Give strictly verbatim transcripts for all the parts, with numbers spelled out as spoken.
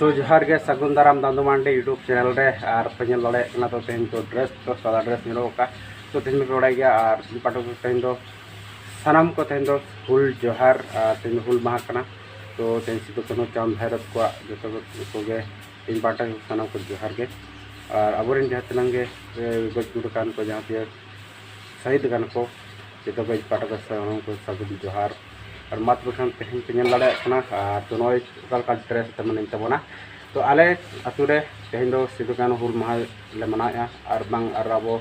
ᱛᱚ ᱡᱚᱦᱟᱨ ᱜᱮ, ᱥᱟᱹᱜᱩᱱ ᱫᱟᱨᱟᱢ ᱫᱟᱱᱫᱩ ᱢᱟᱱᱰᱤ YouTube ᱪᱮᱱᱮᱞ ᱨᱮ᱾ ᱟᱨ ᱯᱮ ᱧᱮᱞ ᱫᱟᱲᱮᱭᱟᱜ ᱠᱟᱱᱟ, ᱛᱚ ᱛᱮᱦᱮᱧ ᱫᱚ ᱰᱨᱮᱥ ᱫᱚ ᱥᱟᱫᱟ ᱰᱨᱮᱥ ᱧᱮᱞᱚᱜ ᱠᱟᱱᱟ, ᱛᱚ ᱛᱮᱦᱮᱧ ᱯᱮ ᱵᱟᱲᱟᱭ ᱜᱮᱭᱟ᱾ ᱟᱨ ᱯᱟᱴᱷᱚᱠ ᱠᱚ ᱛᱮᱦᱮᱧ ᱫᱚ ᱥᱟᱱᱟᱢ ᱠᱚ ᱛᱮᱦᱮᱧ ᱫᱚ ᱦᱩᱞ ᱡᱚᱦᱟᱨ, ᱟᱨ ᱛᱮᱦᱮᱧ ᱫᱚ ᱦᱩᱞ ᱢᱟᱦᱟ ᱠᱟᱱᱟ᱾ ᱛᱚ ᱛᱮᱦᱮᱧ ᱥᱤᱫᱩ ᱠᱟᱹᱱᱦᱩ ᱪᱟᱸᱫᱽ ᱵᱷᱟᱭᱨᱚᱛ ᱠᱚᱣᱟᱜ ᱡᱚᱛᱚ ᱠᱚᱜᱮ ᱤᱧ ᱯᱟᱦᱴᱟ ᱥᱟᱱᱟᱢ ᱠᱚ ᱡᱚᱦᱟᱨ ᱜᱮ᱾ ᱟᱨ ᱟᱵᱚᱨᱮᱱ ᱡᱟᱦᱟᱸ ᱛᱤᱱᱟᱹᱝ ᱜᱮ, ᱮ, ᱜᱚᱡ ᱜᱩᱨ ᱟᱠᱟᱱ ᱠᱚ, ᱡᱟᱦᱟᱸ ᱛᱤᱱᱟᱹᱜ ᱥᱟᱹᱦᱤᱫ ᱟᱠᱟᱱ ᱠᱚ, ᱡᱚᱛᱚ ᱜᱮ ᱯᱟᱦᱴᱟ ᱫᱚ ᱥᱟᱱᱟᱢ ᱠᱚ ᱥᱟᱹᱜᱩᱱ ᱡᱚᱦᱟᱨ᱾ ᱟᱨ ᱢᱟ ᱛᱚᱵᱮ ᱠᱷᱟᱱ ᱛᱮᱦᱮᱧ ᱯᱮ ᱧᱮᱞ ᱫᱟᱲᱮᱭᱟᱜ ᱠᱟᱱᱟ, ᱟᱨ ᱛᱚ ᱱᱚᱜᱼᱚᱭ ᱚᱠᱟ ᱞᱮᱠᱟ ᱰᱨᱮᱥ ᱛᱮ ᱢᱟᱱᱮ ᱛᱟᱵᱚᱱᱟ᱾ ᱛᱚ ᱟᱞᱮ ᱟᱹᱛᱩ ᱨᱮ ᱛᱮᱦᱮᱧ ᱫᱚ ᱥᱤᱫᱩ ᱠᱟᱹᱱᱦᱩ ᱦᱩᱞ ᱢᱟᱦᱟ ᱞᱮ ᱢᱟᱱᱟᱣᱮᱫᱼᱟ, ᱟᱨ ᱵᱟᱝ ᱟᱨ ᱟᱵᱚ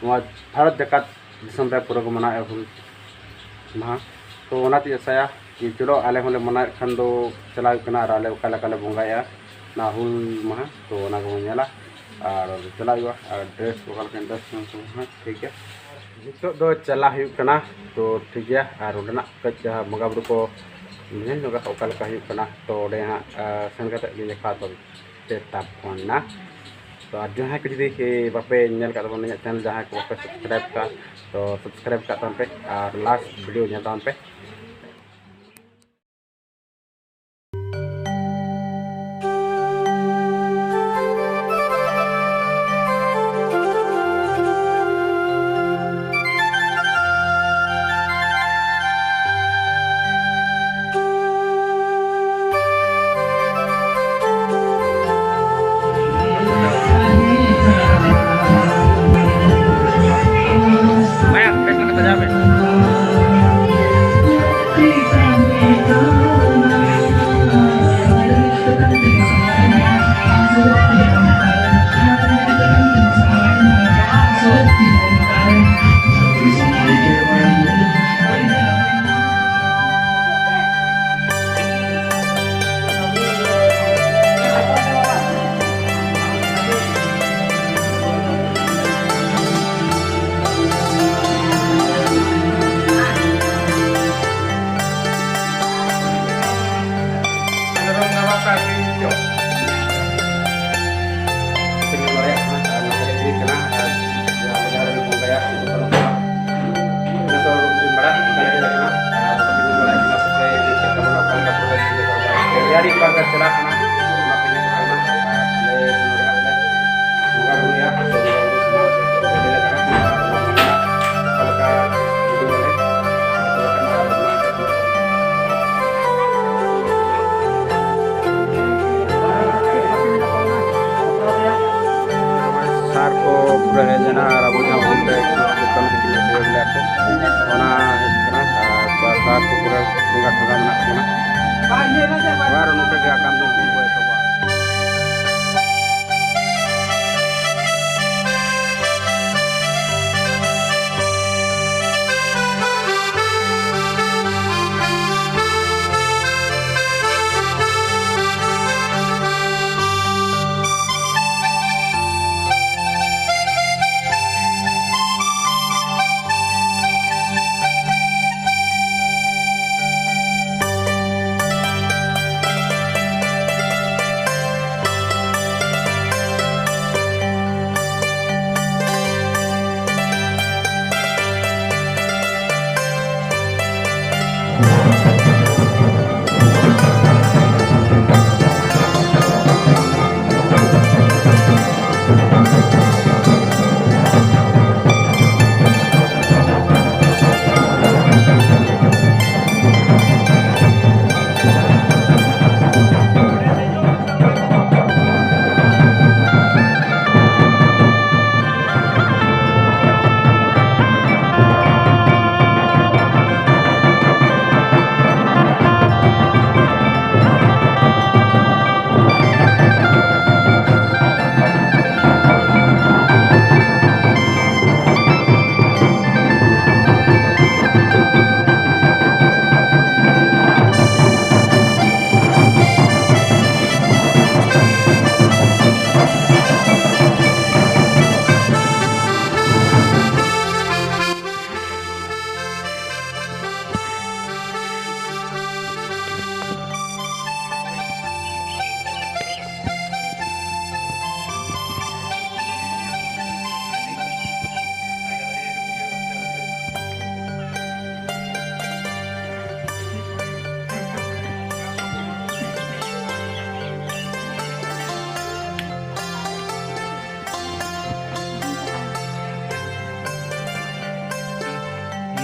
ᱱᱚᱣᱟ ᱵᱷᱟᱨᱚᱛ ᱡᱟᱠᱟᱛ ᱫᱤᱥᱚᱢ ᱨᱮ ᱯᱩᱨᱟᱹ ᱠᱚ ᱢᱟᱱᱟᱣᱮᱫᱼᱟ ᱦᱩᱞ ᱢᱟᱦᱟ᱾ ᱛᱚ ᱚᱱᱟᱛᱮᱧ ᱟᱥᱟᱭᱟ ᱠᱤ ᱪᱚᱞᱚ ᱟᱞᱮ ᱦᱚᱸᱞᱮ ᱢᱟᱱᱟᱣᱮᱫ ᱠᱷᱟᱱ ᱫᱚ ᱪᱟᱞᱟᱣ ᱦᱩᱭᱩᱜ ᱠᱟᱱᱟ, ᱟᱨ ᱟᱞᱮ ᱚᱠᱟ ᱞᱮᱠᱟ ᱞᱮ ᱵᱚᱸᱜᱟᱭᱮᱫᱼᱟ ᱚᱱᱟ ᱦᱩᱞ ᱢᱟᱦᱟ, ᱛᱚ ᱚᱱᱟ ᱠᱚᱵᱚᱱ ᱧᱮᱞᱟ᱾ ᱟᱨ ᱪᱟᱞᱟᱜ ᱦᱩᱭᱩᱜᱼᱟ᱾ ᱟᱨ ᱰᱨᱮᱥ ᱚᱠᱟ ᱞᱮᱠᱟᱧ ᱰᱨᱮᱥ ᱠᱟᱱᱟ ᱛᱚ ᱦᱟᱸᱜ ᱴᱷᱤᱠ ᱜᱮᱭᱟ᱾ ᱱᱤᱛᱚᱜ ᱫᱚ ᱪᱟᱞᱟᱜ ᱦᱩᱭᱩᱜ ᱠᱟᱱᱟ, ᱛᱚ ᱴᱷᱤᱠ ᱜᱮᱭᱟ᱾ ᱟᱨ ᱚᱸᱰᱮᱱᱟᱜ ᱠᱟᱹᱡ ᱡᱟᱦᱟᱸ ᱵᱚᱸᱜᱟ ᱵᱩᱨᱩ ᱠᱚ ᱧᱮᱞ ᱧᱚᱜᱟ ᱚᱠᱟ ᱞᱮᱠᱟ ᱦᱩᱭᱩᱜ ᱠᱟᱱᱟ, ᱛᱚ ᱚᱸᱰᱮ ᱦᱟᱸᱜ, ᱟ, ᱥᱮᱱ ᱠᱟᱛᱮᱫ ᱞᱤᱧ ᱫᱮᱠᱷᱟᱣ ᱟᱯᱮ ᱛᱟᱵᱚᱱᱟ᱾ ᱛᱚ ᱟᱨ ᱡᱟᱦᱟᱸᱭ ᱠᱚ ᱡᱩᱫᱤ, ᱮ, ᱵᱟᱯᱮ ᱧᱮᱞ ᱠᱟᱜ ᱛᱟᱵᱚᱱᱟ ᱤᱧᱟᱹᱜ ᱪᱮᱱᱮᱞ, ᱡᱟᱦᱟᱸᱭ ᱠᱚ ᱵᱟᱯᱮ ᱥᱟᱵᱥᱠᱨᱟᱭᱤᱵ ᱠᱟᱜ, ᱛᱚ ᱥᱟᱵᱥᱠᱨᱟᱭᱤᱵ ᱠᱟᱜ ᱛᱟᱵᱚᱱ ᱯᱮ ᱟᱨ ᱞᱟᱥᱴ ᱵᱷᱤᱰᱤᱭᱳ ᱧᱮᱞ ᱛᱟᱵᱚᱱ ᱯᱮ᱾ ᱛᱮᱭᱟᱨᱤ ᱚᱠᱟ ᱞᱮᱠᱟ ᱪᱟᱞᱟᱜ ᱠᱟᱱᱟ, ᱚᱱᱟ ᱠᱚ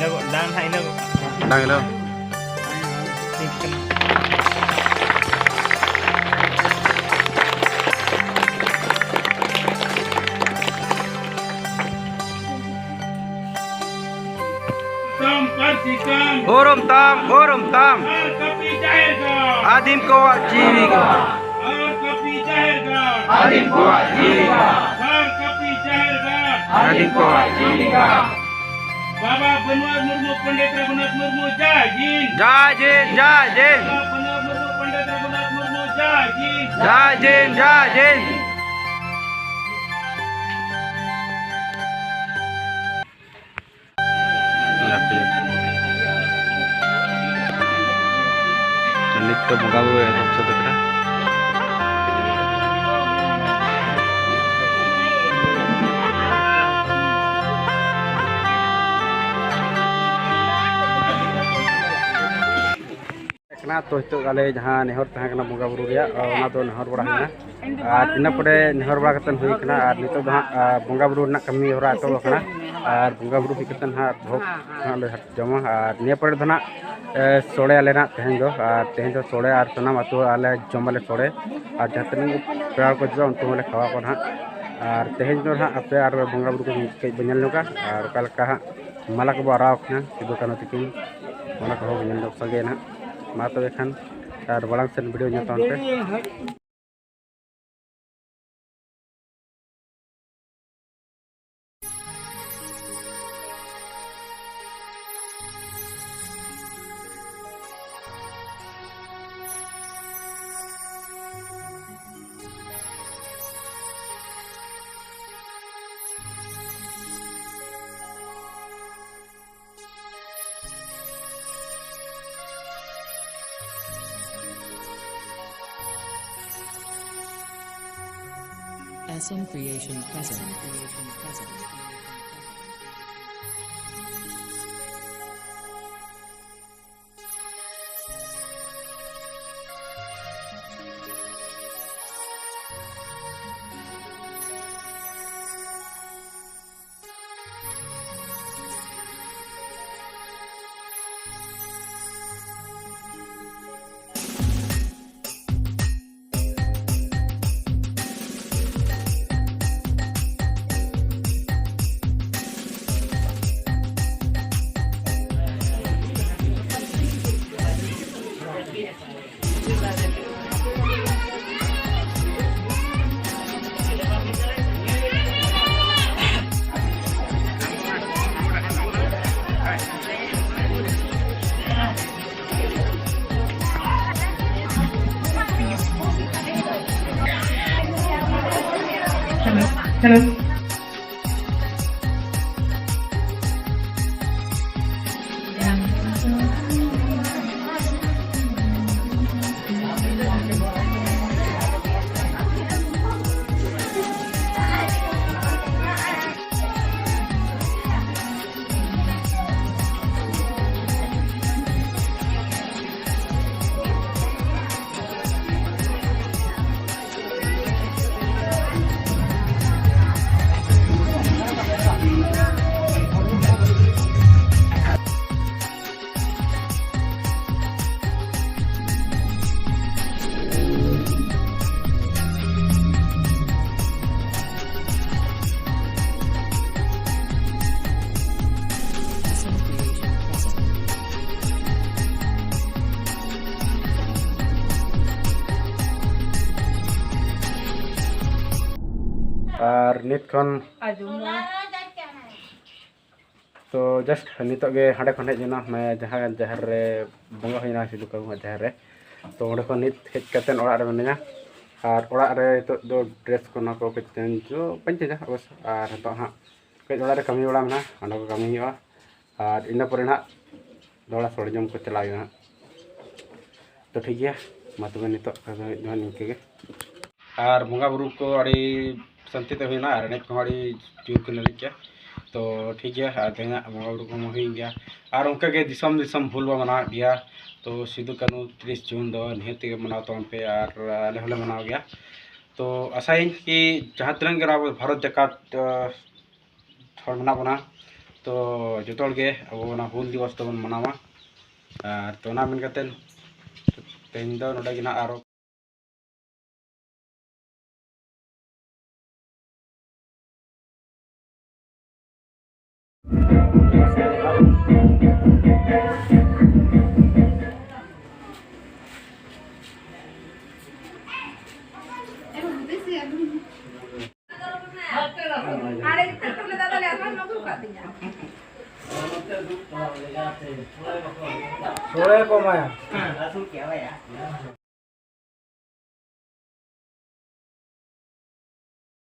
ᱤᱱᱟᱹ ᱠᱚ ᱰᱟᱝ ᱦᱟᱸᱜ ᱤᱱᱟᱹ ᱠᱚ ᱰᱟᱝ ᱦᱤᱞᱳᱜ᱾ ᱴᱷᱤᱠ ᱠᱟᱱᱟ᱾ ᱛᱟᱢ ᱯᱟᱹᱨᱥᱤ ᱛᱟᱢ᱾ ᱩᱨᱩᱢ ᱛᱟᱢ, ᱩᱨᱩᱢ ᱛᱟᱢ᱾ ᱟᱨ ᱠᱟᱹᱯᱤ ᱡᱟᱦᱮᱨ ᱜᱟᱲ᱾ ᱟᱹᱫᱤᱢ ᱠᱚᱣᱟᱜ ᱡᱤᱣᱤ ᱜᱟᱲ᱾ ᱟᱨ ᱠᱟᱹᱯᱤ ᱡᱟᱦᱮᱨ ᱜᱟᱲ᱾ ᱟᱹᱫᱤᱢ ᱠᱚᱣᱟᱜ ᱡᱤᱣᱤ ᱜᱟᱲ᱾ ᱟᱨ ᱠᱟᱹᱯᱤ ᱡᱟᱦᱮᱨ ᱜᱟᱲ᱾ ᱟᱹᱫᱤᱢ ᱠᱚᱣᱟᱜ ᱡᱤᱣᱤ ᱜᱟᱲ᱾ ᱵᱟᱵᱟ ᱵᱟᱹᱱᱩᱣᱟᱨ ᱢᱩᱨᱢᱩ, ᱯᱚᱱᱰᱤᱛ ᱨᱚᱜᱷᱩᱱᱟᱛᱷ ᱢᱩᱨᱢᱩ ᱡᱟᱭ ᱡᱤᱱ᱾ ᱡᱟᱭ ᱡᱤᱱ, ᱡᱟᱭ ᱡᱤᱱ᱾ ᱵᱟᱵᱟ ᱵᱟᱹᱱᱩᱣᱟᱨ ᱢᱩᱨᱢᱩ, ᱯᱚᱱᱰᱤᱛ ᱨᱚᱜᱷᱩᱱᱟᱛᱷ ᱢᱩᱨᱢᱩ ᱡᱟᱭ ᱡᱤᱱ᱾ ᱡᱟᱭ ᱡᱤᱱ, ᱡᱟᱭ ᱡᱤᱱ᱾ ᱱᱤᱛ ᱫᱚ ᱵᱚᱸᱜᱟ ᱵᱩᱨᱩ ᱮᱛᱚᱦᱚᱵ ᱥᱟᱹᱛ ᱟᱠᱟᱱᱟ᱾ ᱠᱟᱱᱟ᱾ ᱛᱚ, ᱱᱤᱛᱚᱜ ᱟᱞᱮ ᱡᱟᱦᱟᱸ ᱱᱮᱦᱚᱨ ᱛᱟᱦᱮᱸ ᱠᱟᱱᱟ ᱵᱚᱸᱜᱟ ᱵᱩᱨᱩ ᱨᱮᱭᱟᱜ, ᱚᱱᱟ ᱫᱚ ᱱᱮᱦᱚᱨ ᱵᱟᱲᱟ ᱦᱩᱭᱱᱟ᱾ ᱟᱨ ᱤᱱᱟᱹ ᱯᱚᱨᱮ ᱱᱮᱦᱚᱨ ᱵᱟᱲᱟ ᱠᱟᱛᱮᱫ ᱦᱩᱭ ᱠᱟᱱᱟ᱾ ᱟᱨ ᱱᱤᱛᱚᱜ ᱫᱚ ᱦᱟᱸᱜ, ᱟ, ᱵᱚᱸᱜᱟ ᱵᱩᱨᱩ ᱨᱮᱱᱟᱜ ᱠᱟᱹᱢᱤ ᱦᱚᱨᱟ ᱮᱛᱚᱦᱚᱵ ᱟᱠᱟᱱᱟ᱾ ᱟᱨ ᱵᱚᱸᱜᱟ ᱵᱩᱨᱩ ᱦᱩᱭ ᱠᱟᱛᱮᱫ ᱦᱟᱸᱜ ᱵᱷᱳᱜᱽ ᱦᱟᱸᱜ ᱞᱮ ᱡᱚᱢᱟ᱾ ᱟᱨ ᱱᱤᱭᱟᱹ ᱯᱚᱨᱮ ᱫᱚ ᱦᱟᱸᱜ, ᱮ, ᱥᱚᱲᱮ ᱟᱞᱮ ᱦᱟᱸᱜ ᱛᱮᱦᱮᱧ ᱫᱚ᱾ ᱟᱨ ᱛᱮᱦᱮᱧ ᱫᱚ ᱥᱚᱲᱮ ᱟᱨ ᱥᱟᱱᱟᱢ ᱟᱹᱛᱩ ᱦᱚᱲ ᱟᱞᱮ ᱡᱚᱢ ᱟᱞᱮ ᱥᱚᱲᱮ᱾ ᱟᱨ ᱡᱟᱦᱟᱸ ᱛᱤᱱᱟᱹᱜ ᱜᱮ ᱯᱮᱲᱟ ᱦᱚᱲ ᱠᱚ ᱦᱤᱡᱩᱜᱼᱟ, ᱩᱱᱠᱩ ᱦᱚᱸᱞᱮ ᱠᱷᱟᱣᱟ ᱠᱚᱣᱟ ᱦᱟᱸᱜ᱾ ᱟᱨ ᱛᱮᱦᱮᱧ ᱫᱚ ᱦᱟᱸᱜ ᱟᱯᱮ ᱟᱨ ᱵᱚᱸᱜᱟ ᱵᱩᱨᱩ ᱠᱚ ᱠᱟᱹᱡ ᱵᱚᱱ ᱧᱮᱞ ᱧᱚᱜᱟ᱾ ᱟᱨ ᱚᱠᱟ ᱞᱮᱠᱟ ᱦᱟᱸᱜ ᱢᱟᱞᱟ ᱠᱚᱵᱚ ᱟᱨᱟᱣ ᱠᱤᱱᱟ ᱥᱤᱫᱩ ᱠᱟᱹᱱᱦᱩ ᱛᱟᱹᱠᱤᱱ, ᱚᱱᱟ ᱠᱚᱦᱚᱸ ᱵᱚᱱ ᱧᱮᱞ ᱧᱚᱜ ᱥᱟᱸᱜᱮᱭᱟ ᱱᱟᱦᱟᱜ᱾ ᱢᱟ ᱛᱚᱵᱮ ᱠᱷᱟᱱ, ᱟᱨ ᱢᱟᱲᱟᱝ ᱥᱮᱫ ᱵᱷᱤᱰᱤᱭᱳ ᱧᱮᱞ ᱛᱟᱵᱚᱱ ᱯᱮ᱾ S M Creation present. Hello. ᱟᱨ ᱱᱤᱛ ᱠᱷᱚᱱ ᱛᱚ just ᱱᱤᱛᱚᱜ ᱜᱮ ᱦᱟᱸᱰᱮ ᱠᱷᱚᱱ ᱦᱮᱡ ᱮᱱᱟ, ᱢᱟᱱᱮ ᱡᱟᱦᱟᱸ ᱡᱟᱦᱮᱨ ᱨᱮ ᱵᱚᱸᱜᱟ ᱦᱩᱭᱱᱟ ᱥᱤᱫᱩ ᱠᱟᱹᱱᱦᱩ ᱡᱟᱦᱮᱨ ᱨᱮ᱾ ᱛᱚ ᱚᱸᱰᱮ ᱠᱷᱚᱱ ᱱᱤᱛ ᱦᱮᱡ ᱠᱟᱛᱮᱫ ᱚᱲᱟᱜ ᱨᱮ ᱢᱤᱱᱟᱹᱧᱟ᱾ ᱟᱨ ᱚᱲᱟᱜ ᱨᱮ ᱱᱤᱛᱚᱜ ᱫᱚ dress ᱠᱚ ᱚᱱᱟ ᱠᱚ ᱠᱟᱹᱡ change ᱫᱚ ᱵᱟᱹᱧ changeᱟ ᱚᱵᱚᱥᱥᱚ᱾ ᱟᱨ ᱱᱤᱛᱚᱜ ᱦᱟᱸᱜ ᱠᱟᱹᱡ ᱚᱲᱟᱜ ᱨᱮ ᱠᱟᱹᱢᱤ ᱵᱟᱲᱟ ᱢᱮᱱᱟᱜᱼᱟ, ᱚᱱᱟ ᱠᱚ ᱠᱟᱹᱢᱤ ᱦᱩᱭᱩᱜᱼᱟ᱾ ᱟᱨ ᱤᱱᱟᱹ ᱯᱚᱨᱮ ᱱᱟᱦᱟᱜ ᱫᱚᱦᱲᱟ ᱥᱚᱲᱮ ᱡᱚᱢ ᱠᱚ ᱪᱟᱞᱟᱜ ᱦᱩᱭᱩᱜᱼᱟ ᱦᱟᱸᱜ᱾ ᱛᱚ ᱴᱷᱤᱠ ᱜᱮᱭᱟ, ᱢᱟ ᱛᱚᱵᱮ ᱱᱤᱛᱚᱜ ᱫᱚ ᱱᱤᱝᱠᱟᱹ ᱜᱮ᱾ ᱟᱨ ᱵᱚᱸᱜᱟ ᱵᱩᱨᱩ ᱠᱚ ᱟᱹᱰᱤ ᱥᱟᱱᱛᱤ ᱛᱮ ᱦᱩᱭᱱᱟ ᱟᱨ ᱮᱱᱮᱡ ᱠᱚᱦᱚᱸ ᱟᱹᱰᱤ ᱡᱳᱨ ᱠᱚ ᱮᱱᱮᱡ ᱠᱮᱜᱼᱟ᱾ ᱛᱚ ᱴᱷᱤᱠ ᱜᱮᱭᱟ, ᱟᱨ ᱛᱮᱦᱮᱧᱟᱜ ᱵᱚᱸᱜᱟ ᱵᱩᱨᱩ ᱠᱚᱦᱚᱸ ᱦᱩᱭᱮᱱ ᱜᱮᱭᱟ᱾ ᱟᱨ ᱚᱱᱠᱟ ᱜᱮ ᱫᱤᱥᱚᱢ ᱫᱤᱥᱚᱢ ᱦᱩᱞ ᱵᱚᱱ ᱢᱟᱱᱟᱣᱮᱫ ᱜᱮᱭᱟ᱾ ᱛᱚ ᱥᱤᱫᱩ ᱠᱟᱹᱱᱦᱩ ᱛᱤᱨᱤᱥ ᱡᱩᱱ ᱫᱚ ᱱᱤᱦᱟᱹᱛ ᱛᱮᱜᱮ ᱢᱟᱱᱟᱣ ᱛᱟᱵᱚᱱ ᱯᱮ, ᱟᱨ ᱟᱞᱮ ᱦᱚᱸᱞᱮ ᱢᱟᱱᱟᱣ ᱜᱮᱭᱟ᱾ ᱛᱚ ᱟᱥᱟᱭᱟᱹᱧ ᱠᱤ ᱡᱟᱦᱟᱸ ᱛᱤᱱᱟᱹᱜ ᱜᱮ ᱟᱵᱚ ᱵᱷᱟᱨᱚᱛ ᱡᱟᱠᱟᱛ, ᱟᱸ, ᱦᱚᱲ ᱢᱮᱱᱟᱜ ᱵᱚᱱᱟ, ᱛᱚ ᱡᱚᱛᱚ ᱦᱚᱲ ᱜᱮ ᱟᱵᱚ ᱚᱱᱟ ᱦᱩᱞ ᱫᱤᱵᱚᱥ ᱫᱚᱵᱚᱱ ᱢᱟᱱᱟᱣᱟ᱾ ᱟᱨ ᱛᱚ ᱚᱱᱟ ᱢᱮᱱ ᱠᱟᱛᱮᱫ ᱛᱮᱦᱮᱧ ᱫᱚ ᱱᱚᱰᱮ ᱜᱮ ᱱᱟᱦᱟᱜ ᱟᱨᱚ ᱥᱚᱲᱮ ᱠᱚ ᱮᱢᱟᱭᱟ᱾